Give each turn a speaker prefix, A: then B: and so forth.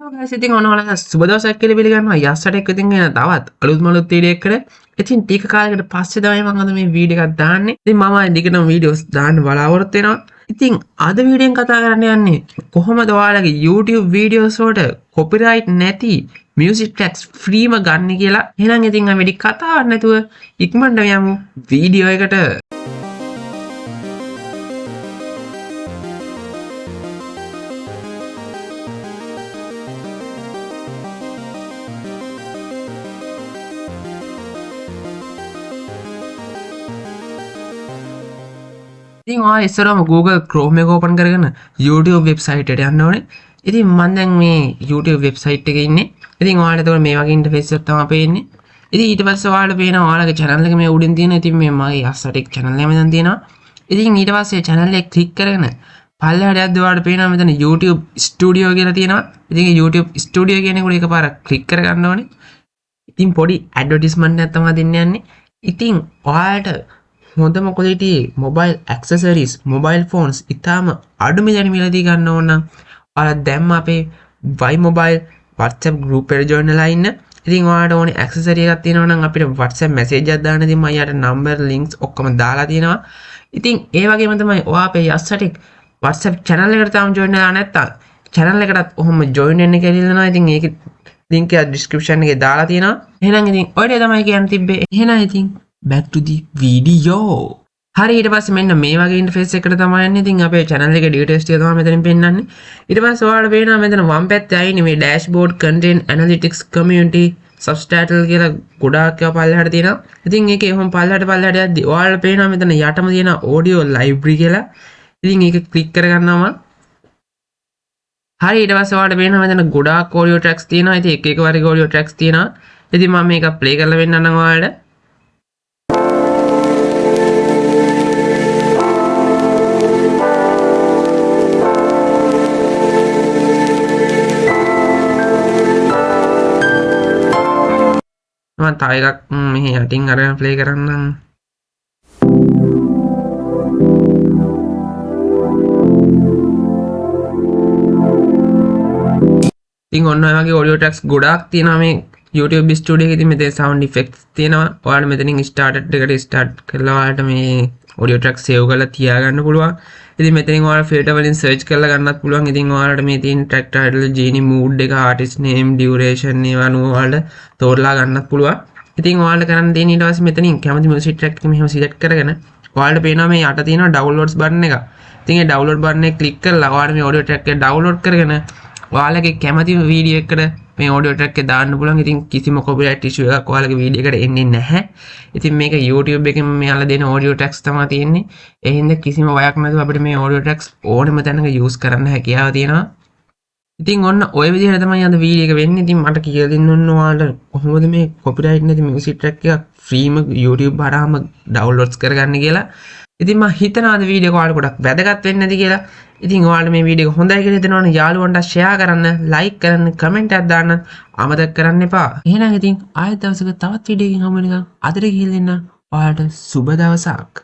A: Guys, ඉතින් ඔන්න ඔයාලා සුබ දවසක් කියලා පිළිගන්නවා යස්සට එක්ක ඉතින් එන තවත් අලුත්ම අලුත් වීඩියෝ එකකට. ඉතින් ටික කාලයකට පස්සේ තමයි මම අද මේ වීඩියෝ එකක් දාන්නේ. ඉතින් මම දිගටම වීඩියෝස් දාන්න බලාපොරොත්තු වෙනවා. ඉතින් අද වීඩියෝෙන් කතා කරන්න යන්නේ කොහොමද ඔයාලගේ YouTube videos වලට කොපිරයිට් නැති මියුසික් ට්‍රැක්ස් ෆ්‍රීම ගන්න කියලා. එහෙනම් ඉතින් අපි වැඩි කතාවක් නැතුව ඉක්මනට යමු වීඩියෝ එකට. ඉතින් ඔයා ඉස්සරවම Google Chrome එක ඕපන් කරගෙන YouTube website එකට යන්න ඕනේ. ඉතින් මම දැන් මේ YouTube website එකේ ඉන්නේ. ඉතින් ඔයාලට එතකොට මේ වගේ ඉන්ටර්ෆේස් එකක් තමයි පේන්නේ. ඉතින් ඊට පස්සේ ඔයාලට පේනවා ඔයාලගේ channel එක මේ උඩින් තියෙන. ඉතින් මේ මගේ අස්සට channel එක මෙතන තියෙනවා. ඉතින් ඊට පස්සේ channel එක ක්ලික් කරගෙන පල්ලෙහාට යද්දි ඔයාලට පේනවා මෙතන YouTube Studio කියලා තියෙනවා. ඉතින් ඒ YouTube Studio කියන එක උඩ එකපාරක් ක්ලික් කරගන්න ඕනේ. ඉතින් පොඩි ඇඩ්වර්ටයිස්මන්ට් එකක් තමයි දෙන්න යන්නේ. ඉතින් ඔයාලට හොඳම quality mobile accessories, mobile phones ඉතාම අඩු මිලට මිලදී ගන්න ඕන නම් ඔයාලා දැන්ම අපේ Y mobile WhatsApp group එකට join වෙලා ඉන්න. ඉතින් ඔයාලට ඕනේ ඇක්සසරි එකක් තියෙනවා නම් අපිට WhatsApp message එකක් දාන්න. ඉතින් මම යාට number, links ඔක්කොම දාලා තියෙනවා. ඉතින් ඒ වගේම තමයි ඔයා අපේ යස්සටෙක් WhatsApp channel එකට තාම join වෙලා නැත්තම් channel එකටත් ඔහොම join වෙන්න කියලා ඉල්ලනවා. ඉතින් ඒකේ link එක description එකේ දාලා තියෙනවා. එහෙනම් ඉතින් ඔය ටික තමයි කියන්න තිබ්බේ. එහෙනම් ඉතින් back to the video. හරි, ඊට පස්සේ මෙන්න මේ වගේ ඉන්ටර්ෆේස් එකකට තමයි යන්නේ. ඉතින් අපේ channel එකේ ඩීටේල්ස් ටික තමයි මෙතනින් පෙන්නන්නේ. ඊට පස්සේ ඔයාලට පේනවා මෙතන වම් පැත්තේ අයිනේ මේ dashboard, content, analytics, community, subtitle කියලා ගොඩාක් ඒවා පල්ලෙහාට තියෙනවා. ඉතින් ඒකේ ඔහොම පල්ලෙහාට පල්ලෙහාට යද්දි ඔයාලට පේනවා මෙතන යටම තියෙන audio library කියලා. ඉතින් ඒක ක්ලික් කරගන්නවා මම. හරි, ඊට පස්සේ ඔයාලට පේනවා මෙතන ගොඩාක් audio tracks තියෙනවා. ඉතින් එක එක වර්ග audio tracks තියෙනවා. ඉතින් මම මේක ප්ලේ කරලා පෙන්නන්නම් ඔයාලට. මම තව එකක් මෙහි යටින් අරගෙන ප්ලේ කරන්නම්. ඉතින් ඔන්න ඔය වගේ ඔඩියෝ ට්‍රැක්ස් ගොඩාක් තියෙනවා මේ YouTube studio එකේ. ඉතින් මෙතන සවුන්ඩ් ඉෆෙක්ට්ස් තියෙනවා. ඔයාලට මෙතනින් ස්ටාර්ට් එකට ස්ටාර්ට් කරලා ඔයාලට මේ ඔඩියෝ ට්‍රැක් සේව් කරලා තියාගන්න පුළුවන්. ඉතින් මෙතනින් ඔයාලා ෆිල්ටර් වලින් සර්ච් කරලා ගන්නත් පුළුවන්. ඉතින් ඔයාලට මේ තියෙන ට්‍රැක් ටයිටල්, ජීනි, මූඩ් එක, ආටිස්ට් නේම්, ඩියුරේෂන් ඒවා අනුව ඔයාලට තෝරලා ගන්නත් පුළුවන්. ඉතින් ඔයාලට කරන්න තියෙන්නේ ඊට පස්සේ මෙතනින් කැමති මියුසික් ට්‍රැක් එක මෙහෙම සිලෙක්ට් කරගෙන ඔයාලට පේනවා මේ යට තියෙනවා ඩවුන්ලෝඩ්ස් බටන් එක. ඉතින් ඒ ඩවුන්ලෝඩ් බටන් එක ක්ලික් කරලා ඔයාලට මේ ඔඩියෝ ට්‍රැක් එක ඩවුන්ලෝඩ් කරගෙන ඔයාලගේ කැමතිම වීඩියෝ එකකට මේ ඔඩියෝ ට්‍රැක් එක දාන්න පුළුවන්. ඉතින් කිසිම කොපිරයිට් ඉෂුව එකක් ඔයාලගේ වීඩියෝ එකට එන්නේ නැහැ. ඉතින් මේක YouTube එකෙන් මෙයාලා දෙන ඔඩියෝ ට්‍රැක්ස් තමයි තියෙන්නේ. ඒ හින්දා කිසිම බයක් නැතුව අපිට මේ ඔඩියෝ ට්‍රැක්ස් ඕනෙම තැනක යූස් කරන්න හැකියාව තියෙනවා. ඉතින් ඔන්න ඔය විදිහට තමයි අද වීඩියෝ එක වෙන්නේ. ඉතින් මට කියලා දෙන්න ඕන ඔයාලට කොහොමද මේ කොපිරයිට් නැති මියුසික් ට්‍රැක් එකක් ෆ්‍රීම YouTube හරහාම ඩවුන්ලෝඩ්ස් කරගන්න කියලා. ඉතින් මම හිතනවා අද වීඩියෝ එක ඔයාලට ගොඩක් වැදගත් වෙන්න ඇති කියලා. ඉතින් ඔයාලට මේ වීඩියෝ එක හොඳයි කියලා හිතනවා නම් යාළුවන්ට ෂෙයා කරන්න, ලයික් කරන්න, කමෙන්ට් එකක් දාන්න අමතක කරන්න එපා. එහෙනම් ඉතින් ආයෙත් දවසක තවත් වීඩියෝ එකකින් හමු වෙනකන් අදට ගිහින් එන්න ඔයාලට සුබ දවසක්.